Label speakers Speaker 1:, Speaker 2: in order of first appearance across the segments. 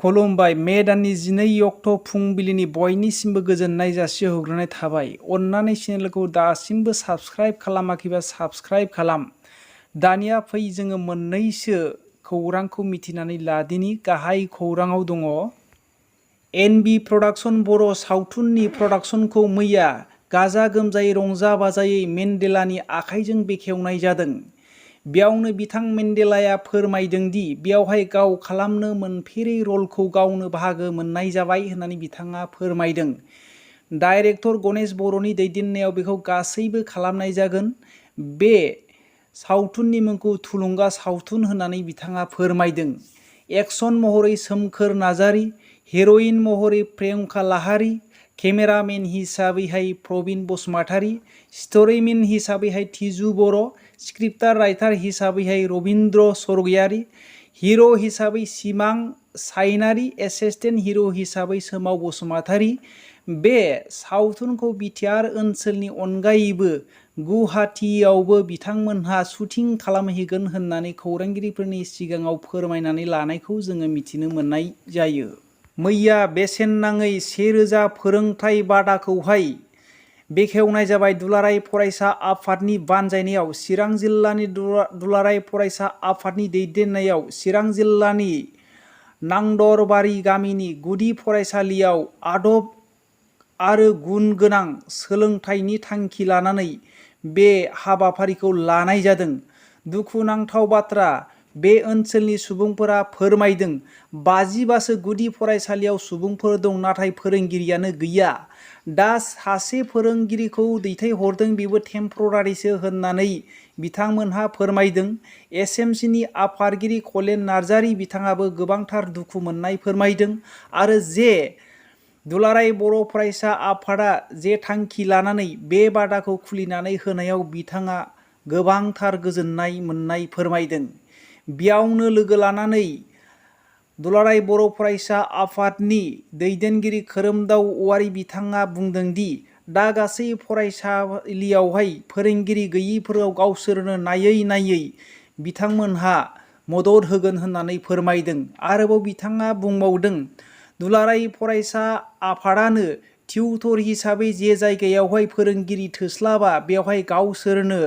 Speaker 1: खुलुमबाय। मे दाननि 12 अक्ट' फुंबिलिनि बयनिसिमबो गोजोननाय जासिहरग्रोनाय थाबाय। अन्नानै चेनेलखौ दासिमबो साबस्क्राइब खालामाखैबा साबस्क्राइब खालाम। दानिया फै जोङो मोननैसो खौरांखौ मिथिनानै लादिनि। गाहाय खौराङाव दङ न.बि प्रडाक्शन बर' सावथुननि प्रडाक्शनखौ मैया गाजा गोमजायै रंजा बाजायै मेन्डेलानि आखाइजों बेखेवनाय जादों। बेयावनो बिथां मेन्डेलाया फोरमायदों दि बेयावहाय गाव खालामनो मोनफेरै रलखौ गावनो बाहागो मोननाय जाबाय होननानै बिथाङा फोरमायदों। डाइरेक्टर गणेश बर'नि दैदेननायाव बेखौ गासैबो खालामनाय जागोन। बे सावथुननि मुंखौ थुलुंगा सावथुन होननानै बिथाङा फोरमायदों। एक्सन महरै सोमखोर नार्जारी, हिर'इन महरै प्रियंका लाहारी, केमेरामेन हिसाबैहाय प्रबिन बसुमतारी, स्ट'रीमेन हिसाबैहाय तिजु बर', स्क्रिप्टार राइटार हिसाबैहाय रबिन्द्र स्वरगियारी, हिर' हिसाबै सिमां सायनारि, एसिस्टेन्ट हिर' हिसाबै सोमाव बसुमतारी। बे सावथुनखौ बिटिआर ओनसोलनि अनगायैबो गुवाहाटीआवबो बिथांमोनहा शुटिं खालामहैगोन होननानै खौरांगिरिफोरनि सिगाङाव फोरमायनानै लानायखौ जोङो मिथिनो मोननाय जायो। मैया बेसेन नाङै 1000 फोरोंथाय बादाखौहाय बेखेवनाय जाबाय। दुलाराय फरायसा आफादनि बानजायनायाव चिरां जिल्लानि दुलाराय फरायसा आफादनि दैदेननायाव चिरां जिल्लानि न.बर गामिनि गुदि फरायसालियाव आदब आरो गुन गोनां सोलोंथाइनि थांखि लानानै बे हाबाफारिखौ लानाय जादों। दुखुनांथाव बाथ्रा, बे ओनसोलनि सुबुंफोरा फोरमायदों 50बासो गुदि फरायसालियाव सुबुंफोर दं, नाथाय फोरोंगिरियानो गैया। दा सासे फोरोंगिरिखौ दैथायहरदों, बेबो टेम्परारिसो होननानै बिथांमोनहा फोरमायदों। एसएमसिनि आफादगिरि कलेन नार्जारी बिथाङाबो गोबांथार दुखु मोननाय फोरमायदों आरो जे दुलाराय बर' फरायसा आफादा जे थांखि लानानै बे बादाखौ खुलिनानै होनायाव बिथाङा गोबांथार गोजोननाय मोननाय फोरमायदों। बेयावनो लोगो लानानै दुलाराय बर' फरायसा आफादनि दैदेनगिरि खोरोमदाव औवारी बिथाङा बुंदों दि दा गासै फरायसालियावहाय फोरोंगिरि गैयिफोराव गावसोरनो नायै बिथांमोनहा मदद होगोन होननानै फोरमायदों। आरोबाव बिथाङा बुंबावदों दुलाराय फरायसा आफादानो टिउटर हिसाबै जे जायगायावहाय फोरोंगिरि थोस्लाबा बेवहाय गावसोरनो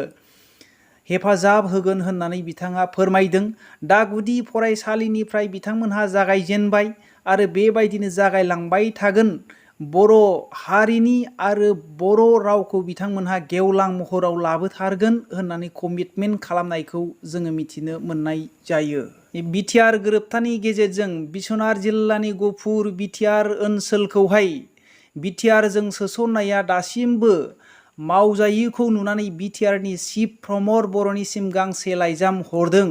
Speaker 1: हेफाजाब होगोन होननानै बिथाङा फोरमायदों। दा गुदि फरायसालिनिफ्राय बिथांमोनहा जागायजेनबाय आरो बेबायदिनो जागायलांबाय थागोन। बर' हारिनि आरो बर' रावखौ बिथांमोनहा गेवलां महराव लाबोथारगोन होननानै कमिटमेन्ट खालामनायखौ जोङो मिथिनो मोननाय जायो। बिटिआर गोरोबथानि गेजेरजों बिस्वनाथ जिल्लानि गफुर बिटिआर ओनसोलखौहाय बिटिआरजों सोसननाया दासिमबो मावजायैखौ नुनानै बिटिआरनि चिफ प्रमद बर'निसिम गांसे लाइजाम हरदों।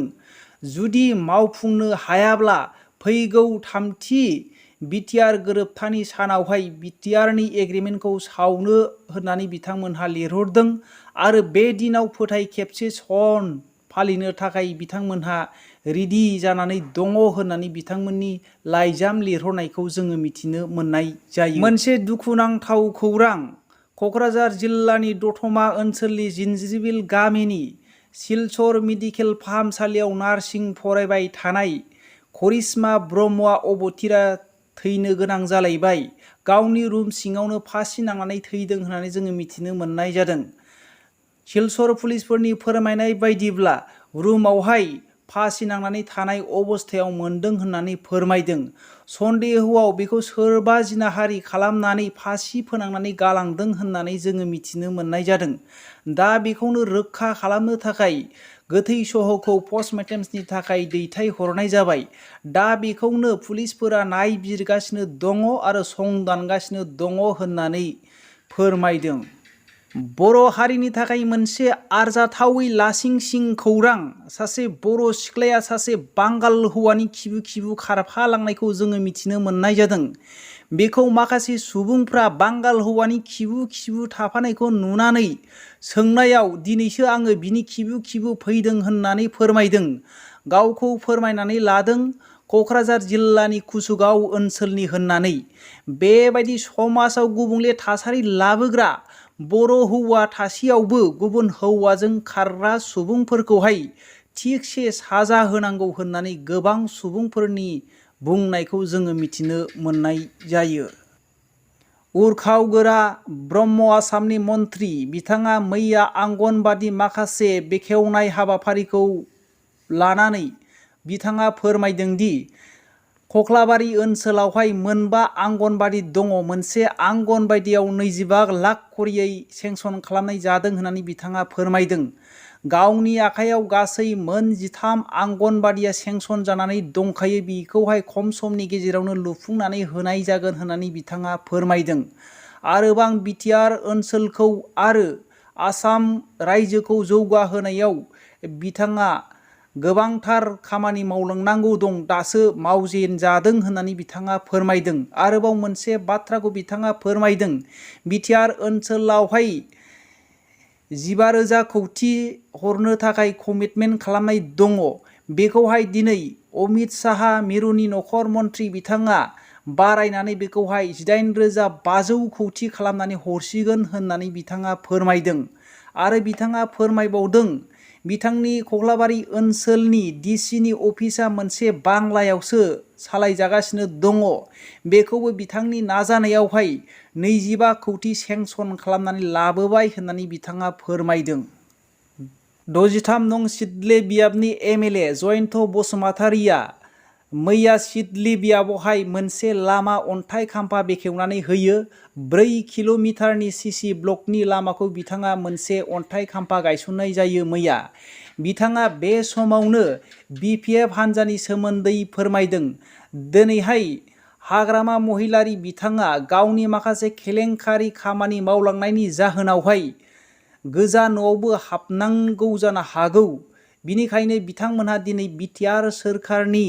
Speaker 1: जुदि मावफुंनो हायाब्ला फैगौ 3थि बिटिआर गोरोबथानि सानावहाय बिटिआरनि एग्रिमेन्टखौ सावनो होननानै बिथांमोनहा लिरहरदों आरो बे दिनाव फोथाय खेबसे सन फालिनो थाखाय बिथांमोनहा रेडि जानानै दङ होननानै बिथांमोननि लाइजाम लिरहरनायखौ जोङो मिथिनो मोननाय जायो। मोनसे दुखुनांथाव खौरां, क'क्राझार जिल्लानि दतमा ओनसोलनि जिनजिबिल गामिनि सिलचर मेडिकेल फाहामसालियाव नार्सिं फरायबाय थानाय करिश्मा ब्रह्मआ अबथिरा थैनो गोनां जालायबाय। गावनि रुम सिङावनो फासि नांनानै थैदों होननानै जोङो मिथिनो मोननाय जादों। सिलचर पुलिसफोरनि फोरमायनाय बायदिब्ला रुमावहाय फासि नांनानै थानाय अबस्थायाव मोनदों होननानै फोरमायदों। सन्देहआव बेखौ सोरबा जिनाहारि खालामनानै फासि फोनांनानै गालांदों होननानै जोङो मिथिनो मोननाय जादों। दा बेखौनो रोखा खालामनो थाखाय गोथै सह'खौ पस्टमर्टेमनि थाखाय दैथायहरनाय जाबाय। दा बेखौनो पुलिसफोरा नायबिजिरगासिनो दङ आरो संदानगासिनो दङ होननानै फोरमायदों। बर' हारिनि थाखाय मोनसे आरजाथावै लासिंसिं खौरां, सासे बर' सिख्लाया सासे बांगाल हौवानि खिबु खारफालांनायखौ जोङो मिथिनो मोननाय जादों। बेखौ माखासे सुबुंफ्रा बांगाल हौवानि खिबु थाफानायखौ नुनानै सोंनायाव दिनैसो आङो बिनि खिबु फैदों होननानै फोरमायदों। गावखौ फोरमायनानै लादों क'क्राझार जिल्लानि कुसुगाव ओनसोलनि होननानै। बेबायदि समाजाव गुबुंले थासारि लाबोग्रा बर' हौवा थासेयावबो गुबुन हौवाजों खारग्रा सुबुंफोरखौहाय थिगसे साजा होनांगौ होननानै गोबां सुबुंफोरनि बुंनायखौ जोङो मिथिनो मोननाय जायो। उरखावगोरा ब्रह्म आसामनि मन्त्रि बिथाङा मैया आंगनबादि माखासे बेखेवनाय हाबाफारिखौ लानानै बिथाङा फोरमायदों दि कक्लाबारि ओनसोलावहाय मोनबा आंगनबादि दङ। मोनसे आंगनबादियाव 25 लाख करियै सेंसन खालामनाय जादों होननानै बिथाङा फोरमायदों। गावनि आखायाव गासै मोन 13 आंगनबादिया सेंसन जानानै दंखायो, बेखौहाय खम समनि गेजेरावनो लुफुंनानै होनाय जागोन होननानै बिथाङा फोरमायदों। आरोबां बिटिआर ओनसोलखौ आरो आसाम रायजोखौ जौगाहोनायाव बिथाङा गोबांथार खामानि मावलांनांगौ दं, दासो मावजेनजादों होननानै बिथाङा फोरमायदों। आरोबाव मोनसे बाथ्राखौ बिथाङा फोरमायदों, बिटिआर ओनसोलावहाय 15,000 कौटि हरनो थाखाय कमिटमेन्ट खालामनाय दङ। बेखौहाय दिनै अमित शाह मिरुनि नखर मन्त्रि बिथाङा बारायनानै बेखौहाय 18,500 कौटि खालामनानै हरसिगोन होननानै बिथाङा फोरमायदों। आरो बिथाङा फोरमायबावदों, बिथांनि कक्लाबारि ओनसोलनि डिसिनि अफिसा मोनसे बांलायावसो सालायजागासिनो दङ। बेखौबो बिथांनि नाजानायावहाय 25 कौटि सेंसन खालामनानै लाबोबाय होननानै बिथाङा फोरमायदों। 63 नं सिडले बियाबनि एमएलए जयन्त बसुमतारिया मैया सिडली बियाबावहाय मोनसे लामा अन्थाइ खाम्फा बेखेवनानै होयो। 4 किल'मिटारनि सिसि ब्लकनि लामाखौ बिथाङा मोनसे अन्थाइ खाम्फा गायसननाय जायो मैया। बिथाङा बे समावनो बिपिएफ हान्जानि सोमोन्दै फोरमायदों। दिनैहाय हाग्रामा महिलारि बिथाङा गावनि माखासे केलेंकारि खामानि मावलांनायनि जाहोनावहाय गोजा न'आवबो हाबनांगौ जानो हागौ। बिनिखायनो बिथांमोनहा दिनै बिटिआर सोरखारनि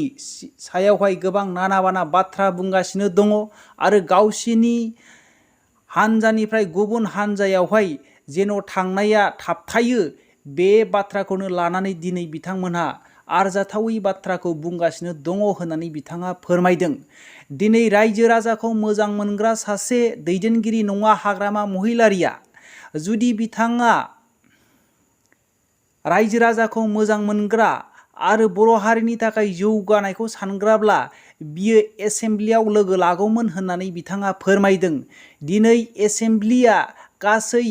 Speaker 1: सायावहाय गोबां नाना बाना बाथ्रा बुंगासिनो दङ आरो गावसिनि हान्जानिफ्राय गुबुन हान्जायावहाय जेन' थांनाया थाबथायो, बे बाथ्राखौनो लानानै दिनै बिथांमोनहा आरजाथावै बाथ्राखौ बुंगासिनो दङ होननानै बिथाङा फोरमायदों। दिनै रायजो राजाखौ मोजां मोनग्रा सासे दैदेनगिरि नङा हाग्रामा महिलारिया। जुदि बिथाङा रायजो राजाखौ मोजां मोनग्रा आरो बर' हारिनि थाखाय जौगानायखौ सानग्राब्ला बियो एसेमब्लियाव लोगो लागौमोन होननानै बिथाङा फोरमायदों। दिनै एसेमब्लिया गासै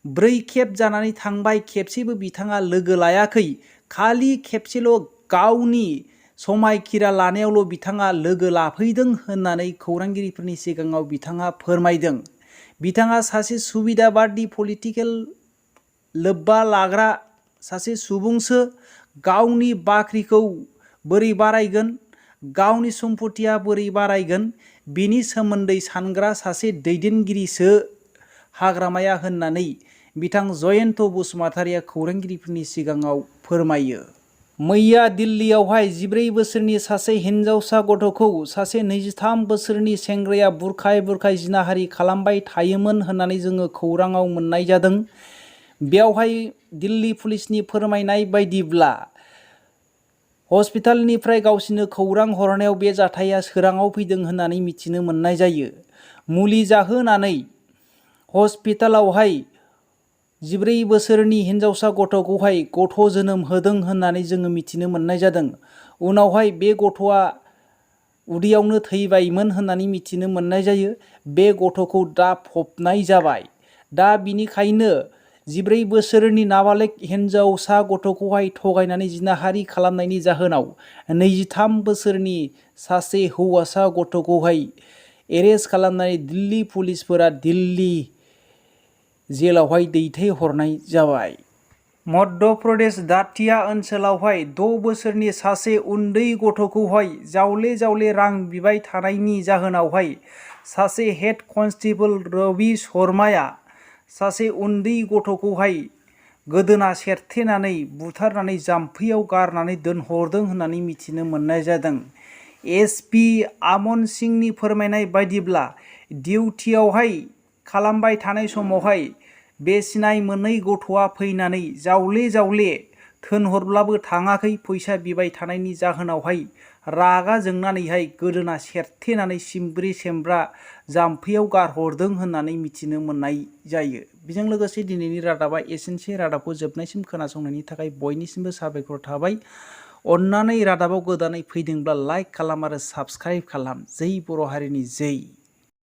Speaker 1: 4 खेब जानानै थांबाय, खेबसेबो बिथाङा लोगो लायाखै। खालि खेबसेल' गावनि समायखिरा लानायावल' बिथाङा लोगो लाफैदों होननानै खौरांगिरिफोरनि सिगाङाव बिथाङा फोरमायदों। बिथाङा सासे सुबिदाबादि पलिटिकेल लोब्बा लाग्रा सासे सुबुंसो। गावनि बाख्रिखौ बोरै बारायगोन, गावनि सम्पथिया बोरै बारायगोन, बिनि सोमोन्दै सानग्रा सासे दैदेनगिरिसो हाग्रामाया होननानै बिथां जयन्त बसुमतारिया खौरांगिरिफोरनि सिगाङाव फोरमायो। मैया दिल्लीयावहाय 14 बोसोरनि सासे हिनजावसा गथ'खौ सासे 23 बोसोरनि सेंग्राया बुरखाय बुरखाय जिनाहारि खालामबाय थायोमोन होननानै जोङो खौराङाव मोननाय जादों। बेयावहाय दिल्ली पुलिसनि फोरमायनाय बायदिब्ला हस्पिटालनिफ्राय गावसिनो खौरां हरनायाव बे जाथाया सोराङाव फैदों होननानै मिथिनो मोननाय जायो। मुलि जाहोनानै हस्पिटालावहाय 14 बोसोरनि हिनजावसा गथ'खौहाय गथ' जोनोम होदों होननानै जोङो मिथिनो मोननाय जादों। उनावहाय बे गथ'आ उदैयावनो थैबायमोन होननानै मिथिनो मोननाय जायो। बे गथ'खौ दा फबनाय जाबाय। दा बिनिखायनो 14 बोसोरनि नाबालिग हिनजावसा गथ'खौहाय थगायनानै जिनाहारि खालामनायनि जाहोनाव 23 बोसोरनि सासे हौवासा गथ'खौहाय एरेस्ट खालामनानै दिल्ली पुलिसफोरा दिल्ली जेलावहाय दैथायहरनाय जाबाय। मध्य प्रदेश दातिया ओनसोलावहाय 6 बोसोरनि सासे उन्दै गथ'खौहाय जावले जावले रां बिबाय थानायनि जाहोनावहाय सासे हेड कनस्टेबल रवि शर्माया सासे उन्दै गथ'खौहाय गोदोना सेरथेनानै बुथारनानै जाम्फैयाव गारनानै दोनहरदों होननानै मिथिनो मोननाय जादों। एसपि आमन सिंहनि फोरमायनाय बायदिब्ला डिउटियावहाय खालामबाय थानाय समावहाय बे सिनाय मोनै गथ'आ फैनानै जावले जावले थोनहरब्लाबो थाङाखै। फैसा बिबाय थानायनि जाहोनावहाय रागा जोंनानैहाय गोदोना सेरथेनानै सिमब्रे सेमब्रा जाम्फैयाव गारहरदों होननानै मिथिनो मोननाय जायो। बेजों लोगोसे दिनैनि रादाबा एसेनोसै। रादाबखौ जोबनायसिम खोनासंनायनि थाखाय बयनिसिमबो साबायखर थाबाय। अन्नानै रादाबाव गोदानै फैदोंब्ला लाइक खालाम आरो साबस्क्राइब खालाम। जै बर' हारिनि जै।